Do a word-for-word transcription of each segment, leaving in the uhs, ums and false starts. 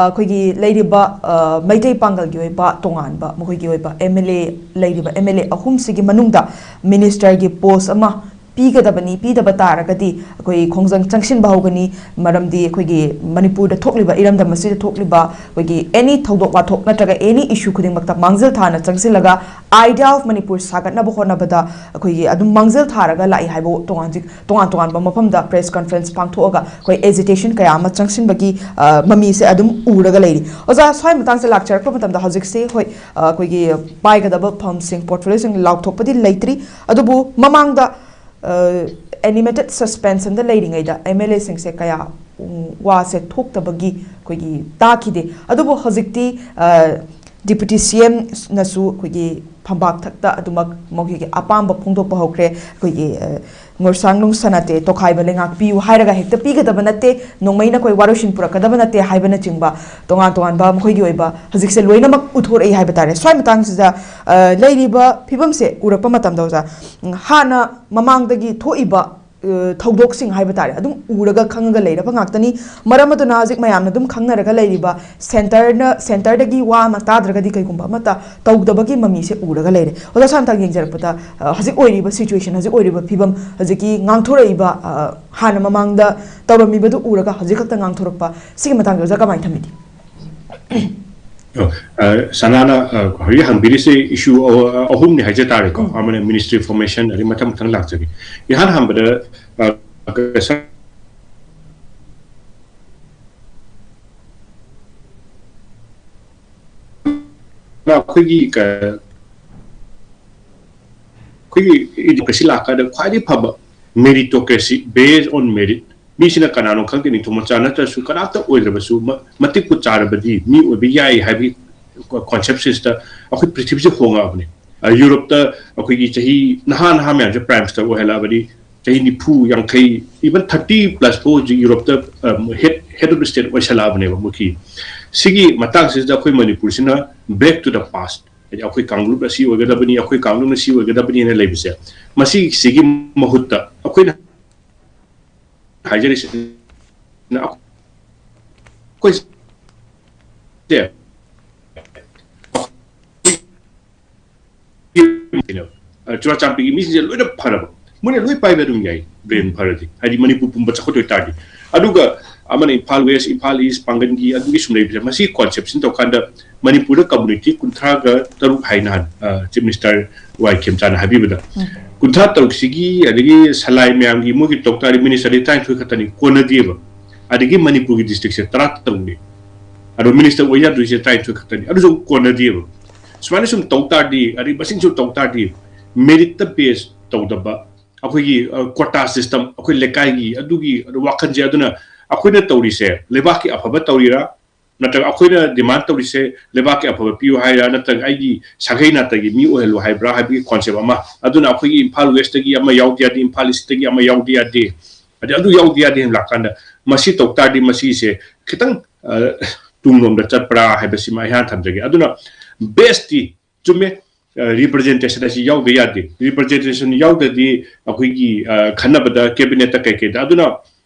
ꯑꯩꯈꯣꯏꯒꯤ ꯂꯩꯔꯤꯕ ꯃꯩꯇꯩ ꯄꯥꯡꯒꯜꯒꯤ ꯑꯣꯏꯕ ꯇꯣꯉꯥꯟꯕ ꯃꯈꯣꯏꯒꯤ ꯑꯣꯏꯕ ꯑꯦꯝ ꯑꯦꯜ ꯑꯦ, ꯂꯩꯔꯤꯕ ꯑꯦꯝ ꯑꯦꯜ ꯑꯦ ꯑꯍꯨꯝꯁꯤꯒꯤ ꯃꯅꯨꯡꯗ ꯃꯤꯅꯤꯁꯇꯔꯒꯤ ꯄꯣꯁ ꯑꯃ ꯄꯤꯒꯗꯕꯅꯤ꯫ ꯄꯤꯗꯕ ꯇꯥꯔꯒꯗꯤ ꯑꯩꯈꯣꯏ ꯈꯣꯡꯖꯪ ꯆꯪꯁꯤꯟꯕ ꯍꯧꯒꯅꯤ꯫ ꯃꯔꯝꯗꯤ ꯑꯩꯈꯣꯏꯒꯤ ꯃꯅꯤꯄꯨꯔꯗ ꯊꯣꯛꯂꯤꯕ, ꯏꯔꯝꯗꯝ ꯑꯁꯤꯗ ꯊꯣꯛꯂꯤꯕ ꯑꯩꯈꯣꯏꯒꯤ ꯑꯦꯅꯤ ꯊꯧꯗꯣꯛ ꯋꯥꯊꯣꯛ ꯅꯠꯇ꯭ꯔꯒ ꯑꯦꯅꯤ ꯏꯁꯨ ꯈꯨꯗꯤꯡꯃꯛꯇ ꯃꯥꯡꯖꯤꯜ ꯊꯥꯅ ꯆꯪꯁꯤꯜꯂꯒ Idea of Manipur ꯁꯥꯒꯠꯅꯕ ꯍꯣꯠꯅꯕꯗ ꯑꯩꯈꯣꯏꯒꯤ ꯑꯗꯨꯝ ꯃꯥꯡꯖꯤꯜ ꯊꯥꯔꯒ ꯂꯥꯛꯏ ꯍꯥꯏꯕ ꯇꯣꯉꯥꯟ ꯇꯣꯉꯥꯟ ꯇꯣꯉꯥꯟꯕ ꯃꯐꯝꯗ ꯄ꯭ꯔꯦꯁ ꯀꯟꯐꯔꯦꯟꯁ ꯄꯥꯡꯊꯣꯛꯑꯒ ꯑꯩꯈꯣꯏ ꯑꯦꯖꯤꯇꯦꯁꯟ ꯀꯌꯥ ꯑꯃ ꯆꯪꯁꯤꯟꯕꯒꯤ ꯃꯃꯤꯁꯦ ꯑꯗꯨꯝ ꯎꯔꯒ ꯂꯩꯔꯤ꯫ ꯑꯣꯖꯥ, ꯁ꯭ꯋꯥꯏ ꯃꯇꯥꯡꯁꯦ ꯂꯥꯛꯆꯔꯛꯄ ꯃꯇꯝꯗ ꯍꯧꯖꯤꯛꯁꯦ, ꯍꯣꯏ, ꯑꯩꯈꯣꯏꯒꯤ ꯄꯥꯏꯒꯗꯕ ꯐꯝꯁꯤꯡ, ꯄꯣꯔꯠꯐꯣꯂꯤꯑꯣꯁꯤꯡ ꯂꯥꯎꯊꯣꯛꯄꯗꯤ ꯂꯩꯇ꯭ꯔꯤ꯫ ꯑꯗꯨꯕꯨ ꯃꯃꯥꯡꯗ ꯑꯦꯅꯤꯃꯦꯇꯦꯠ ꯁꯁꯄꯦꯟꯁꯟꯗ ꯂꯩꯔꯤꯉꯩꯗ ꯑꯦꯝ ꯑꯦꯜ ꯑꯦꯁꯤꯡꯁꯦ ꯀꯌꯥ ꯋꯥꯁꯦ ꯊꯣꯛꯇꯕꯒꯤ ꯑꯩꯈꯣꯏꯒꯤ ꯇꯥꯈꯤꯗꯦ꯫ ꯑꯗꯨꯕꯨ ꯍꯧꯖꯤꯛꯇꯤ ꯗꯤꯄꯨꯇꯤ ꯁꯤ ꯑꯦꯝꯅꯁꯨ ꯑꯩꯈꯣꯏꯒꯤ ꯐꯝꯕꯥꯛ ꯊꯛꯇ ꯑꯗꯨꯃꯛ ꯃꯈꯣꯏꯒꯤ ꯑꯄꯥꯝꯕ ꯐꯣꯡꯗꯣꯛꯄ ꯍꯧꯈ꯭ꯔꯦ꯫ ꯑꯩꯈꯣꯏꯒꯤ ꯉꯣꯔꯁꯥꯡꯅꯨꯡ ꯁꯅꯥꯇꯦ ꯇꯣꯈꯥꯏꯕ ꯂꯩꯉꯥꯛ ꯄꯤꯌꯨ ꯍꯥꯏꯔꯒ ꯍꯦꯛꯇ ꯄꯤꯒꯗꯕ ꯅꯠꯇꯦ, ꯅꯣꯡꯃꯩꯅ ꯑꯩꯈꯣꯏ ꯋꯥꯔꯣꯏꯁꯤꯟ ꯄꯨꯔꯛꯀꯗꯕ ꯅꯠꯇꯦ ꯍꯥꯏꯕꯅꯆꯤꯡꯕ ꯇꯣꯉꯥꯟ ꯇꯣꯉꯥꯟꯕ ꯃꯈꯣꯏꯒꯤ ꯑꯣꯏꯕ ꯍꯧꯖꯤꯛꯁꯦ ꯂꯣꯏꯅꯃꯛ ꯎꯊꯣꯔꯛꯏ ꯍꯥꯏꯕ ꯇꯥꯔꯦ꯫ ꯁ꯭ꯋꯥꯏ ꯃꯇꯥꯡꯁꯤꯗ ꯂꯩꯔꯤꯕ ꯐꯤꯕꯝꯁꯦ ꯎꯔꯛꯄ ꯃꯇꯝꯗ, ꯑꯣꯖꯥ, ꯍꯥꯟꯅ ꯃꯃꯥꯡꯗꯒꯤ ꯊꯣꯛꯏꯕ ꯊꯧꯗꯣꯛꯁꯤꯡ ꯍꯥꯏꯕ ꯇꯥꯔꯦ, ꯑꯗꯨꯝ ꯎꯔꯒ ꯈꯪꯉꯒ ꯂꯩꯔꯕ ꯉꯥꯛꯇꯅꯤ꯫ ꯃꯔꯝ ꯑꯗꯨꯅ ꯍꯧꯖꯤꯛ ꯃꯌꯥꯝꯅ ꯑꯗꯨꯝ ꯈꯪꯅꯔꯒ ꯂꯩꯔꯤꯕ ꯁꯦꯟꯇꯔꯅ, ꯁꯦꯟꯇꯔꯗꯒꯤ ꯋꯥ ꯑꯃ ꯇꯥꯗ꯭ꯔꯒꯗꯤ ꯀꯩꯒꯨꯝꯕ ꯑꯃꯠꯇ ꯇꯧꯗꯕꯒꯤ ꯃꯃꯤꯁꯦ ꯎꯔꯒ ꯂꯩꯔꯦ꯫ ꯑꯣꯖꯥ, ꯁ꯭ꯋꯥꯏ ꯃꯇꯥꯡ ꯌꯦꯡꯖꯔꯛꯄꯗ ꯍꯧꯖꯤꯛ ꯑꯣꯏꯔꯤꯕ ꯁꯤꯆꯨꯋꯦꯁꯟ, ꯍꯧꯖꯤꯛ ꯑꯣꯏꯔꯤꯕ ꯐꯤꯕꯝ, ꯍꯧꯖꯤꯛꯀꯤ ꯉꯥꯡꯊꯣꯔꯛꯏꯕ ꯍꯥꯟꯅ ꯃꯃꯥꯡꯗ ꯇꯧꯔꯝꯃꯤꯕꯗꯨ ꯎꯔꯒ ꯍꯧꯖꯤꯛ ꯈꯛꯇ ꯉꯥꯡꯊꯣꯔꯛꯄ, ꯁꯤꯒꯤ ꯃꯇꯥꯡꯗ ꯑꯣꯖꯥ ꯀꯃꯥꯏꯅ ꯊꯝꯕꯤꯒꯦ? ꯁꯅꯥꯅ ꯍꯧꯖꯤꯛ ꯍꯪꯕꯤꯔꯤꯁꯦ ꯏꯁꯨ ꯑꯍꯨꯝꯅꯤ ꯍꯥꯏꯖ ꯇꯥꯔꯦꯀꯣ꯫ ꯑꯃꯅ ꯃꯤꯅꯤꯁꯇ꯭ꯔꯤ ꯐꯣꯔꯃꯦꯁꯟ, ꯑꯗꯩ ꯃꯊꯪ ꯃꯊꯪ ꯂꯥꯛꯆꯒꯦ꯫ ꯏꯍꯥꯟ ꯍꯥꯟꯕꯗ ꯑꯩꯈꯣꯏꯒꯤ ꯑꯩꯈꯣꯏꯒꯤ ꯗꯤꯃꯣꯀ꯭ꯔꯦꯁꯤ ꯂꯥꯛꯀꯥꯟꯗ ꯈ꯭ꯋꯥꯏꯗꯒꯤ ꯐꯕ meritocracy, based on merit, ꯃꯤꯁꯤꯅ ꯀꯅꯥꯅꯣ ꯈꯪꯗꯦ, ꯅꯤꯡꯊꯧ ꯃꯆꯥ ꯅꯠꯇ꯭ꯔꯁꯨ ꯀꯅꯥꯝꯇ ꯑꯣꯏꯗ꯭ꯔꯕꯁꯨ ꯃꯇꯤꯛꯄꯨ ꯆꯥꯔꯕꯗꯤ ꯃꯤ ꯑꯣꯏꯕ ꯌꯥꯏ ꯍꯥꯏꯕꯒꯤ ꯀꯣꯟꯁꯦꯞꯁꯤꯁꯇ ꯑꯩꯈꯣꯏ ꯄ꯭ꯔꯤꯊꯤꯕꯤꯁꯦ ꯍꯣꯡꯉꯛꯑꯕꯅꯤ꯫ ꯌꯨꯔꯣꯞꯇ ꯑꯩꯈꯣꯏꯒꯤ ꯆꯍꯤ ꯅꯍꯥ ꯅꯍꯥ ꯃꯌꯥꯝꯁꯦ ꯄ꯭ꯔꯥꯏꯝ ꯃꯤꯅꯤꯁꯇꯔ ꯑꯣꯏꯍꯜꯂꯛꯑꯕꯗꯤ ꯆꯍꯤ ꯅꯤꯐꯨ, ꯌꯥꯡꯈꯩ, even thirty plus ꯐꯥꯎ ꯍꯧꯖꯤꯛ ꯌꯨꯔꯣꯞꯇ head head of the state ꯑꯣꯏꯁꯜꯂꯛꯑꯕꯅꯦꯕ ꯃꯣꯏꯒꯤ꯫ ꯁꯤꯒꯤ ꯃꯇꯥꯡꯁꯤꯗ ꯑꯩꯈꯣꯏ ꯃꯅꯤꯄꯨꯔꯁꯤꯅ back to the past, ꯍꯥꯏꯗꯤ ꯑꯩꯈꯣꯏ ꯀꯥꯡꯂꯨꯞ ꯑꯁꯤ ꯑꯣꯏꯒꯗꯕꯅꯤ, ꯑꯩꯈꯣꯏ ꯀꯥꯡꯂꯨꯞꯅ ꯁꯤ ꯑꯣꯏꯒꯗꯕꯅꯤꯅ ꯂꯩꯕꯁꯦ, ꯃꯁꯤꯁꯤꯒꯤ ꯃꯍꯨꯠꯇ ꯑꯩꯈꯣꯏꯅ ꯍꯥꯏꯖꯔꯤꯁꯤꯅ ꯑꯩꯈꯣꯏ ꯁꯦ, ꯀꯩꯅꯣ, ꯑ, ꯆꯨꯔꯥꯆꯥꯟꯄꯨꯔꯒꯤ ꯃꯤꯁꯤꯡꯁꯦ ꯂꯣꯏꯅ ꯐꯔꯕ, ꯃꯣꯏꯅ ꯂꯣꯏ ꯄꯥꯏꯕ ꯑꯗꯨꯝ ꯌꯥꯏ, ꯕ꯭ꯔꯦꯟ ꯐꯔꯗꯤ꯫ ꯍꯥꯏꯗꯤ ꯃꯅꯤꯄꯨꯔ ꯄꯨꯝꯕ ꯆꯥꯎꯈꯠꯇꯣꯏ ꯇꯥꯔꯗꯤ꯫ ꯑꯗꯨꯒ ꯑꯃꯅ ꯏꯝꯐꯥꯜ ꯋꯦꯁ, ꯏꯝꯐꯥꯜ ꯏꯁ, ꯄꯥꯡꯒꯟꯒꯤ ꯑꯗꯨꯒꯤ ꯁꯨꯝ ꯂꯩꯕꯁꯦ, ꯃꯁꯤ ꯀꯣꯟꯁꯦꯞꯁꯤꯅ ꯇꯧꯀꯥꯟꯗ ꯃꯅꯤꯄꯨꯔꯗ ꯀꯝꯃꯨꯅꯤꯇꯤ ꯀꯨꯟꯊ꯭ꯔꯥꯒ ꯇꯔꯨꯛ ꯍꯥꯏꯅ ꯆꯤꯐ ꯃꯤꯅꯤꯁꯇꯔ ꯋꯥꯏ ꯈꯦꯝꯆꯥꯅ ꯍꯥꯏꯕꯤꯕꯗ, ꯀꯨꯟꯊ꯭ꯔꯥ ꯇꯔꯨꯛꯁꯤꯒꯤ ꯑꯗꯒꯤ ꯁꯂꯥꯏ ꯃꯌꯥꯝꯒꯤ ꯃꯣꯏꯒꯤ ꯇꯧ ꯇꯥꯔꯗꯤ ꯃꯤꯅꯤꯁꯇꯔꯗꯤ ꯇꯔꯥꯅꯤꯊꯣꯏ ꯈꯛꯇꯅꯤ, ꯀꯣꯟꯅꯗꯦꯕ꯫ ꯑꯗꯒꯤ ꯃꯅꯤꯄꯨꯔꯒꯤ ꯗꯤꯁꯇ꯭ꯔꯤꯛꯁꯦ ꯇꯔꯥ ꯇꯔꯨꯛꯅꯤ꯫ ꯑꯗꯣ ꯃꯤꯅꯤꯁꯇꯔ ꯑꯣꯏ ꯌꯥꯗꯣꯏꯁꯦ ꯇꯔꯥꯅꯤꯊꯣꯏ ꯈꯛꯇꯅꯤ, ꯑꯗꯨꯁꯨ ꯀꯣꯟꯅꯗꯦꯕ꯫ ꯁꯨꯃꯥꯏꯅ ꯁꯨꯝ ꯇꯧ ꯇꯥꯔꯗꯤ, ꯑꯗꯩ ꯃꯁꯤꯡ ꯁꯨꯝ ꯇꯧ ꯇꯥꯔꯗꯤ, ꯃꯦꯔꯤꯠꯇ ꯕꯦꯁ ꯇꯧꯗꯕ, ꯑꯩꯈꯣꯏꯒꯤ ꯀꯣꯇꯥ ꯁꯤꯁꯇꯝ, ꯑꯩꯈꯣꯏ ꯂꯩꯀꯥꯏꯒꯤ ꯑꯗꯨꯒꯤ ꯋꯥꯈꯜꯁꯦ꯫ ꯑꯗꯨꯅ ꯑꯩꯈꯣꯏꯅ ꯇꯧꯔꯤꯁꯦ ꯂꯩꯕꯥꯛꯀꯤ ꯑꯐꯕ ꯇꯧꯔꯤꯔꯥ, ꯅꯠꯇ꯭ꯔꯒ ꯑꯩꯈꯣꯏꯅ ꯗꯤꯃꯥꯟ ꯇꯧꯔꯤꯁꯦ ꯂꯩꯕꯥꯛꯀꯤ ꯑꯐꯕ ꯄꯤꯌꯨ ꯍꯥꯏꯔꯥ, ꯅꯠꯇ꯭ꯔꯒ ꯑꯩꯒꯤ ꯁꯥꯒꯩ ꯅꯥꯇꯒꯤ ꯃꯤ ꯑꯣꯏꯍꯜꯂꯨ ꯍꯥꯏꯕ꯭ꯔꯥ ꯍꯥꯏꯕꯒꯤ ꯀꯣꯟꯁꯦꯞ ꯑꯃ꯫ ꯑꯗꯨꯅ ꯑꯩꯈꯣꯏꯒꯤ ꯏꯝꯐꯥꯜ ꯋꯦꯁꯇꯒꯤ ꯑꯃ ꯌꯥꯎꯗꯦ ꯌꯥꯗꯦ, ꯏꯝꯐꯥꯜ ꯏꯁꯇꯒꯤ ꯑꯃ ꯌꯥꯎꯗꯦ ꯌꯥꯗꯦ, ꯑꯗꯩ ꯑꯗꯨ ꯌꯥꯎꯗꯦ ꯌꯥꯗꯦ ꯍꯥꯏꯅ ꯂꯥꯛꯀꯥꯟꯗ, ꯃꯁꯤ ꯇꯧ ꯇꯥꯔꯗꯤ ꯃꯁꯤꯁꯦ ꯈꯤꯇꯪ, ꯑ, ꯇꯨꯡꯂꯣꯝꯗ ꯆꯠꯄ꯭ꯔꯥ ꯍꯥꯏꯕꯁꯤꯃ ꯑꯩꯍꯥꯟ ꯊꯝꯖꯒꯦ꯫ ꯑꯗꯨꯅ ꯕꯦꯁꯇꯤ ꯆꯨꯝꯃꯦ, ꯔꯤꯄ꯭ꯔꯖꯦꯟꯇꯦꯁꯟ ꯑꯁꯤ ꯌꯥꯎꯗ ꯌꯥꯗꯦ꯫ ꯔꯤꯄ꯭ꯔꯖꯦꯟꯇꯦꯁꯟ ꯌꯥꯎꯗ꯭ꯔꯗꯤ ꯑꯩꯈꯣꯏꯒꯤ, ꯑ, ꯈꯟꯅꯕꯗ ꯀꯦꯕꯤꯅꯦꯠꯇ ꯀꯩꯀꯩꯗ, ꯑꯗꯨꯅ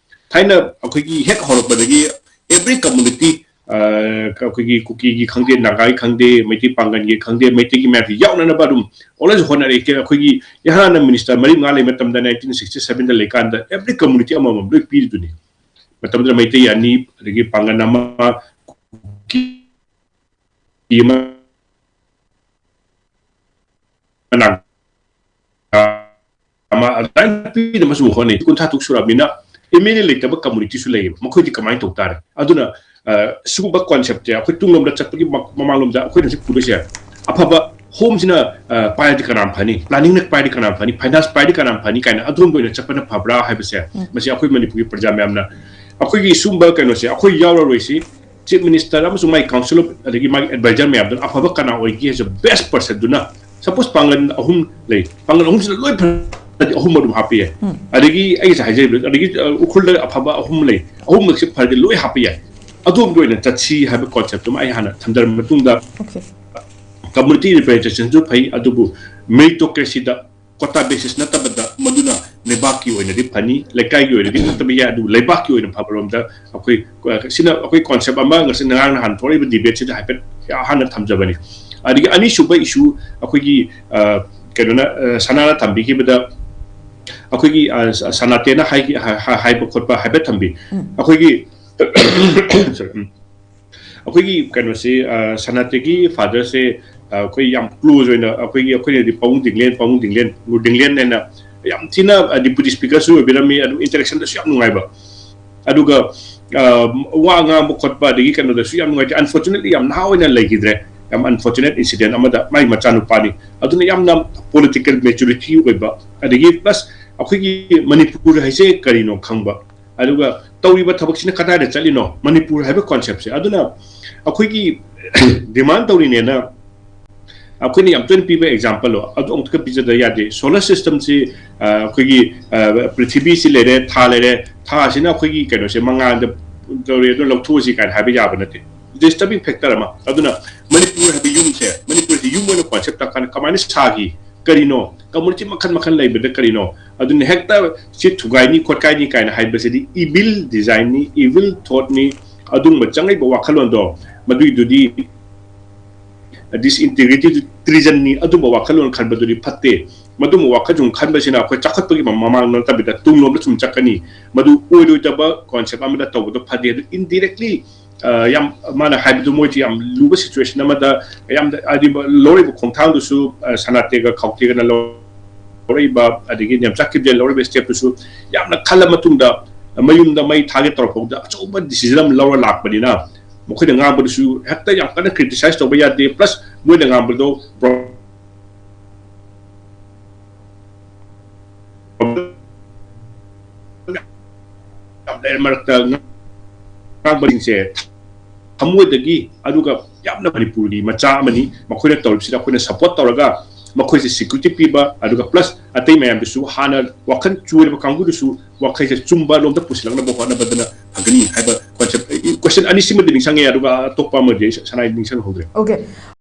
ꯊꯥꯏꯅ ꯑꯩꯈꯣꯏꯒꯤ ꯍꯦꯛ ꯍꯧꯔꯛꯄꯗꯒꯤ every community, ꯑ, ꯑꯩꯈꯣꯏꯒꯤ ꯀꯨꯀꯤꯒꯤ ꯈꯪꯗꯦ, ꯅꯥꯒꯥꯒꯤ ꯈꯪꯗꯦ, ꯃꯩꯇꯩ ꯄꯥꯡꯒꯜꯒꯤ ꯈꯪꯗꯦ, ꯃꯩꯇꯩꯒꯤ ꯃꯌꯥꯝꯁꯤ ꯌꯥꯎꯅꯅꯕ ꯑꯗꯨꯝ always ꯍꯣꯠꯅꯔꯛꯏ꯫ ꯑꯩꯈꯣꯏꯒꯤ ꯏꯍꯥꯟ ꯍꯥꯟꯅ ꯃꯤꯅꯤꯁꯇꯔ ꯃꯔꯤ ꯃꯉꯥ ꯂꯩ ꯃꯇꯝꯗ, ꯅꯥꯏꯟꯇꯤꯟ ꯁꯤꯛꯁꯇꯤ ꯁꯚꯦꯟꯗ ꯂꯩꯀꯥꯟꯗ every community ꯑꯃꯃꯝ ꯂꯣꯏ ꯄꯤꯔꯤꯗꯨꯅꯤ꯫ ꯃꯇꯝꯗꯨꯗ ꯃꯩꯇꯩ ꯑꯅꯤ, ꯑꯗꯒꯤ ꯄꯥꯡꯒꯜ ꯑꯃ, ꯀꯨꯀꯤ ꯑꯃ, ꯅꯥꯒꯥ ꯑꯃ, ꯑꯗꯨꯃꯥꯏꯅ ꯄꯤꯅꯕꯁꯨ ꯍꯣꯠꯅꯩ꯫ ꯀꯨꯟꯊ꯭ꯔꯥ ꯇꯔꯨꯛ ꯁꯨꯔꯛꯑꯕꯅꯤꯅ ꯑꯦꯝ ꯑꯦꯜ ꯑꯦ ꯂꯩꯇꯕ ꯀꯝꯃꯨꯅꯤꯇꯤꯁꯨ ꯂꯩꯌꯦꯕ꯫ ꯃꯈꯣꯏꯗꯤ ꯀꯃꯥꯏꯅ ꯇꯧ ꯇꯥꯔꯦ? ꯑꯗꯨꯅ, ꯑ, ꯁꯤꯒꯨꯝꯕ ꯀꯣꯟꯁꯦꯞꯁꯦ ꯑꯩꯈꯣꯏ ꯇꯨꯡꯂꯣꯝꯗ ꯆꯠꯄꯒꯤ ꯃ-, ꯃꯃꯥꯡꯂꯣꯝꯗ ꯑꯩꯈꯣꯏꯅ ꯍꯧꯖꯤꯛ ꯄꯨꯗꯣꯏꯁꯦ, ꯑꯐꯕ ꯍꯣꯝꯁꯤꯅ, ꯑ, ꯄꯥꯏꯔꯗꯤ ꯀꯅꯥ ꯐꯅꯤ, ꯄ꯭ꯂꯥꯅꯤꯡꯅ ꯄꯥꯏꯔꯗꯤ ꯀꯅꯥ ꯐꯅꯤ, ꯐꯥꯏꯅꯥꯟꯁ ꯄꯥꯏꯔꯗꯤ ꯀꯅꯥ ꯐꯅꯤ ꯀꯥꯏꯅ ꯑꯗꯣꯝꯗ ꯑꯣꯏꯅ ꯆꯠꯄꯅ ꯐꯕ꯭ꯔꯥ ꯍꯥꯏꯕꯁꯦ, ꯃꯁꯤ ꯑꯩꯈꯣꯏ ꯃꯅꯤꯄꯨꯔꯒꯤ ꯄ꯭ꯔꯖꯥ ꯃꯌꯥꯝꯅ, ꯑꯩꯈꯣꯏꯒꯤ ꯁꯤꯒꯨꯝꯕ ꯀꯩꯅꯣꯁꯦ ꯑꯩꯈꯣꯏ ꯌꯥꯎꯔꯔꯣꯏꯁꯤ, ꯆꯤꯐ ꯃꯤꯅꯤꯁꯇꯔ ꯑꯃꯁꯨꯡ ꯃꯥꯒꯤ ꯀꯥꯎꯟꯁꯤꯜ ꯑꯗꯒꯤ ꯃꯥꯒꯤ ꯑꯦꯗꯚꯥꯏꯖꯔ ꯃꯌꯥꯝꯗꯨꯅ ꯑꯐꯕ ꯀꯅꯥ ꯑꯣꯏꯒꯦ ꯍꯥꯏꯁꯦ, ꯕꯦꯁ ꯄꯔꯁꯟꯗꯨꯅ, ꯁꯄꯣꯁ ꯄꯥꯡꯒꯜ ꯑꯍꯨꯝ ꯂꯩ, ꯄꯥꯡꯒꯜ ꯑꯍꯨꯝꯁꯤꯅ ꯂꯣꯏ ꯐꯔꯗꯤ ꯑꯍꯨꯝ ꯑꯗꯨꯝ ꯍꯥꯞꯄ ꯌꯥꯏ꯫ ꯑꯗꯒꯤ ꯑꯩ ꯉꯁꯥꯏ ꯍꯥꯏꯖꯔꯤꯕ, ꯑꯗꯒꯤ, ꯑ, ꯎꯈ꯭ꯔꯨꯜꯗ ꯑꯐꯕ ꯑꯍꯨꯝ ꯂꯩ, ꯑꯍꯨꯝꯃꯛꯁꯦ ꯐꯔꯗꯤ ꯂꯣꯏ ꯍꯥꯞꯄ ꯌꯥꯏ꯫ ꯑꯗꯣꯝꯗ ꯑꯣꯏꯅ ꯆꯠꯁꯤ ꯍꯥꯏꯕ ꯀꯣꯟꯁꯦꯞꯇꯨꯃ ꯑꯩ ꯍꯥꯟꯅ ꯊꯝꯖꯔꯕ ꯃꯇꯨꯡꯗ, Okay. ꯀꯝꯃꯨꯅꯤꯇꯤ ꯔꯤꯄ꯭ꯔꯖꯦꯟꯇꯦꯁꯟꯁꯨ ꯐꯩ, ꯑꯗꯨꯕꯨ ꯃꯦꯔꯤꯇꯣꯀ꯭ꯔꯦꯁꯤꯗ, ꯀꯣꯇꯥ ꯕꯦꯁꯤꯁ ꯅꯠꯇꯕꯗ, ꯃꯗꯨꯅ ꯂꯩꯕꯥꯛꯀꯤ ꯑꯣꯏꯅꯗꯤ ꯐꯅꯤ, ꯂꯩꯀꯥꯏꯒꯤ ꯑꯣꯏꯅꯗꯤ ꯅꯠꯇꯕ ꯌꯥꯏ, ꯑꯗꯨꯕꯨ ꯂꯩꯕꯥꯛꯀꯤ ꯑꯣꯏꯅ ꯐꯕꯔꯣꯝꯗ ꯑꯩꯈꯣꯏ, ꯑ, ꯁꯤꯅ ꯑꯩꯈꯣꯏ ꯀꯣꯟꯁꯦꯞ ꯑꯃ, ꯉꯁꯤ ꯉꯔꯥꯡ ꯅꯍꯥꯟ ꯊꯣꯛꯂꯛꯏꯕ ꯗꯤꯕꯦꯠꯁꯤꯗ ꯍꯥꯏꯐꯦꯠ ꯍꯥꯟꯅ ꯊꯝꯖꯕꯅꯤ꯫ ꯑꯗꯒꯤ ꯑꯅꯤꯁꯨꯕ ꯏꯁꯨ ꯑꯩꯈꯣꯏꯒꯤ, ꯑ, ꯀꯩꯅꯣꯅ, ꯑ, ꯁꯅꯥꯅ ꯊꯝꯕꯤꯈꯤꯕꯗ ꯑꯩꯈꯣꯏꯒꯤ, ꯑ, ꯁ-, ꯁꯅꯥꯇꯦꯅ ꯍꯥꯏꯈꯤ-, ꯍꯥ-, ꯍꯥ-, ꯍꯥꯏꯕ ꯈꯣꯠꯄ ꯍꯥꯏꯐꯦꯠ ꯊꯝꯕꯤ꯫ ꯑꯩꯈꯣꯏꯒꯤ sorry, ꯎꯝ꯫ ꯑꯩꯈꯣꯏꯒꯤ ꯀꯩꯅꯣꯁꯤ, ꯑ, ꯁꯅꯥꯇꯦꯒꯤ ꯐꯥꯗꯔꯁꯦ, ꯑ, ꯑꯩꯈꯣꯏ ꯌꯥꯝ ꯀ꯭ꯂꯣꯖ ꯑꯣꯏꯅ ꯑꯩꯈꯣꯏꯒꯤ, ꯑꯩꯈꯣꯏꯅꯗꯤ ꯄꯥꯕꯨꯡ ꯗꯤꯡꯂꯦꯟ, ꯄꯥꯕꯨꯡ ꯗꯤꯡꯂꯦꯟ, ꯒꯨꯔꯨ ꯗꯤꯡꯂꯦꯟ ꯍꯥꯏꯅ ꯌꯥꯝ ꯊꯤꯅ, ꯑ, ꯗꯤꯄ꯭ꯌꯨꯇꯤ ꯁ꯭ꯄꯤꯀꯔꯁꯨ ꯑꯣꯏꯕꯤꯔꯝꯃꯤ, ꯑꯗꯨꯝ ꯏꯟꯇꯔꯦꯛꯁꯟꯗꯁꯨ ꯌꯥꯝ ꯅꯨꯡꯉꯥꯏꯕ꯫ ꯑꯗꯨꯒ, ꯑ, ꯋꯥ ꯉꯥꯡꯕ ꯈꯣꯠꯄ ꯑꯗꯒꯤ ꯀꯩꯅꯣꯗꯁꯨ ꯌꯥꯝ ꯅꯨꯡꯉꯥꯏꯇꯦ꯫ Unfortunately ꯌꯥꯝ ꯅꯍꯥ ꯑꯣꯏꯅ ꯂꯩꯈꯤꯗ꯭ꯔꯦ꯫ ꯌꯥꯝ unfortunate incident ꯑꯃꯗ ꯃꯥꯏ ꯃꯆꯥꯅꯨꯄꯥꯅꯤ꯫ ꯑꯗꯨꯅ ꯌꯥꯝꯅ political maturity ꯑꯣꯏꯕ, ꯑꯗꯒꯤ plus ꯑꯩꯈꯣꯏꯒꯤ ꯃꯅꯤꯄꯨꯔ ꯍꯥꯏꯁꯦ ꯀꯔꯤꯅꯣ ꯈꯪꯕ, ꯑꯗꯨꯒ ꯇꯧꯔꯤꯕ ꯊꯕꯛꯁꯤꯅ ꯀꯗꯥꯏꯗ ꯆꯠꯂꯤꯅꯣ, ꯃꯅꯤꯄꯨꯔ ꯍꯥꯏꯕ ꯀꯣꯟꯁꯦꯞꯁꯦ꯫ ꯑꯗꯨꯅ ꯑꯩꯈꯣꯏꯒꯤ ꯗꯤꯃꯥꯟ ꯇꯧꯔꯤꯅꯦꯅ ꯑꯩꯈꯣꯏꯅ ꯌꯥꯝ ꯇꯣꯏꯅ ꯄꯤꯕ ꯑꯦꯛꯖꯥꯝꯄꯜ ꯑꯗꯨ ꯑꯃꯨꯛꯇ ꯄꯤꯖꯗ ꯌꯥꯗꯦ꯫ ꯁꯣꯂꯔ ꯁꯤꯁꯇꯝꯁꯤ, ꯑ, ꯑꯩꯈꯣꯏꯒꯤ, ꯑ, ꯄ꯭ꯔꯤꯊꯤꯕꯤꯁꯤ ꯂꯩꯔꯦ, ꯊꯥ ꯂꯩꯔꯦ, ꯊꯥꯁꯤꯅ ꯑꯩꯈꯣꯏꯒꯤ ꯀꯩꯅꯣꯁꯦ ꯃꯉꯥꯜꯗ ꯇꯧꯔꯦ, ꯑꯗꯨ ꯂꯧꯊꯣꯛꯑꯁꯤ ꯀꯥꯏꯅ ꯍꯥꯏꯕ ꯌꯥꯕ ꯅꯠꯇꯦ꯫ Disturbing factor ꯑꯃ꯫ ꯑꯗꯨꯅ ꯃꯅꯤꯄꯨꯔ ꯍꯥꯏꯕ ꯌꯨꯝꯁꯦ, ꯃꯅꯤꯄꯨꯔꯁꯤ ꯌꯨꯝ ꯑꯣꯏꯅ ꯀꯣꯟꯁꯦꯞ ꯇꯥꯀꯥꯟꯗ ꯀꯃꯥꯏꯅ ꯁꯥꯈꯤ, ꯀꯔꯤꯅꯣ, ꯀꯝꯃꯨꯅꯤꯇꯤ ꯃꯈꯜ ꯃꯈꯜ ꯂꯩꯕꯗ ꯀꯔꯤꯅꯣ, ꯑꯗꯨꯅ ꯍꯦꯛꯇ ꯁꯤ ꯊꯨꯒꯥꯏꯅꯤ ꯈꯣꯠꯀꯥꯏꯅꯤ ꯀꯥꯏꯅ ꯍꯥꯏꯕꯁꯤꯗꯤ evil designꯅꯤ, evil thoughtꯅꯤ꯫ ꯑꯗꯨꯒꯨꯝꯕ ꯆꯪꯉꯛꯏꯕ ꯋꯥꯈꯜꯂꯣꯟꯗꯣ, ꯃꯗꯨꯏꯗꯨꯗꯤ disintegrity, treasonꯅꯤ꯫ ꯑꯗꯨꯝꯕ ꯋꯥꯈꯜꯂꯣꯟ ꯈꯟꯕꯗꯨꯗꯤ ꯐꯠꯇꯦ꯫ ꯃꯗꯨꯝꯕ ꯋꯥꯈꯜꯂꯣꯟ ꯈꯟꯕꯁꯤꯅ ꯑꯩꯈꯣꯏ ꯆꯥꯎꯈꯠꯄꯒꯤ ꯃ-, ꯃꯃꯥꯡ ꯅꯠꯇꯕꯤꯗ ꯇꯨꯡꯂꯣꯝꯗ ꯁꯨꯝ ꯆꯠꯀꯅꯤ꯫ ꯃꯗꯨ ꯑꯣꯏꯔꯣꯏꯗꯕ ꯀꯣꯟꯁꯦꯞ ꯑꯃꯗ ꯇꯧꯕꯗꯣ ꯐꯗꯦ꯫ ꯑꯗꯨ indirectly, ꯑ, ꯌꯥꯝ, ꯃꯥꯅ ꯍꯥꯏꯕꯗꯨ ꯃꯣꯏꯁꯤ ꯌꯥꯝ ꯂꯨꯕ ꯁꯤꯆꯨꯋꯦꯁꯟ ꯑꯃꯗ, ꯌꯥꯝ, ꯍꯥꯏꯗꯤ, ꯂꯧꯔꯤꯕ ꯈꯣꯡꯊꯥꯡꯗꯨꯁꯨ, ꯑ, ꯁꯅꯥꯇꯦꯒ ꯈꯥꯎꯇꯦꯒꯅ ꯂꯧꯔꯛꯏꯕ, ꯑꯗꯒꯤ ꯅꯦꯝꯆꯥꯛ ꯀꯤꯞꯖꯦꯟ ꯂꯧꯔꯤꯕ ꯁ꯭ꯇꯦꯞꯇꯨꯁꯨ ꯌꯥꯝꯅ ꯈꯜꯂ ꯃꯇꯨꯡꯗ ꯃꯌꯨꯝꯗ ꯃꯩ ꯊꯥꯒꯦ ꯇꯧꯔꯛꯄꯗ ꯑꯆꯧꯕ ꯗꯤꯁꯤꯖꯟ ꯑꯃ ꯂꯧꯔ ꯂꯥꯛꯄꯅꯤꯅ, ꯃꯈꯣꯏꯅ ꯉꯥꯡꯕꯗꯨꯁꯨ ꯍꯦꯛꯇ ꯌꯥꯝ ꯀꯟꯅ ꯀ꯭ꯔꯤꯇꯤꯁꯥꯏꯁ ꯇꯧꯕ ꯌꯥꯗꯦ꯫ ꯄ꯭ꯂꯁ ꯃꯣꯏꯅ ꯉꯥꯡꯕꯗꯣ ꯄ꯭ꯔꯣ-, ꯌꯥꯝ ꯂꯩꯔ ꯃꯔꯛꯇ ꯉꯥꯡꯕꯁꯤꯡꯁꯦ ꯊꯃꯣꯏꯗꯒꯤ, ꯑꯗꯨꯒ ꯌꯥꯝꯅ ꯃꯅꯤꯄꯨꯔꯒꯤ ꯃꯆꯥ ꯑꯃꯅꯤ, ꯃꯈꯣꯏꯅ ꯇꯧꯔꯤꯕꯁꯤꯗ ꯑꯩꯈꯣꯏꯅ ꯁꯞꯄꯣꯔꯠ ꯇꯧꯔꯒ ꯃꯈꯣꯏꯁꯦ ꯁꯦꯀ꯭ꯌꯨꯔꯤꯇꯤ ꯄꯤꯕ, ꯑꯗꯨꯒ ꯄ꯭ꯂꯁ ꯑꯇꯩ ꯃꯌꯥꯝꯗꯨꯁꯨ ꯍꯥꯟꯅ ꯋꯥꯈꯜ ꯆꯣꯏꯔꯕ ꯀꯥꯡꯕꯨꯗꯨꯁꯨ ꯋꯥꯈꯜꯁꯦ ꯆꯨꯝꯕ ꯂꯣꯝꯗ ꯄꯨꯁꯤꯜꯂꯛꯅꯕ ꯍꯣꯠꯅꯕꯗꯅ ꯐꯒꯅꯤ ꯍꯥꯏꯕ ꯀꯣꯟꯁꯦꯞ, ꯀꯣꯏꯁꯟ ꯑꯅꯤꯁꯤꯃꯗꯤ ꯅꯤꯡꯁꯤꯡꯉꯦ, ꯑꯗꯨꯒ ꯑꯇꯣꯞꯄ ꯑꯃꯗꯤ ꯑꯩ ꯁꯅꯥꯏ ꯅꯤꯡꯁꯤꯡꯍꯧꯗ꯭ꯔꯦ꯫ Okay.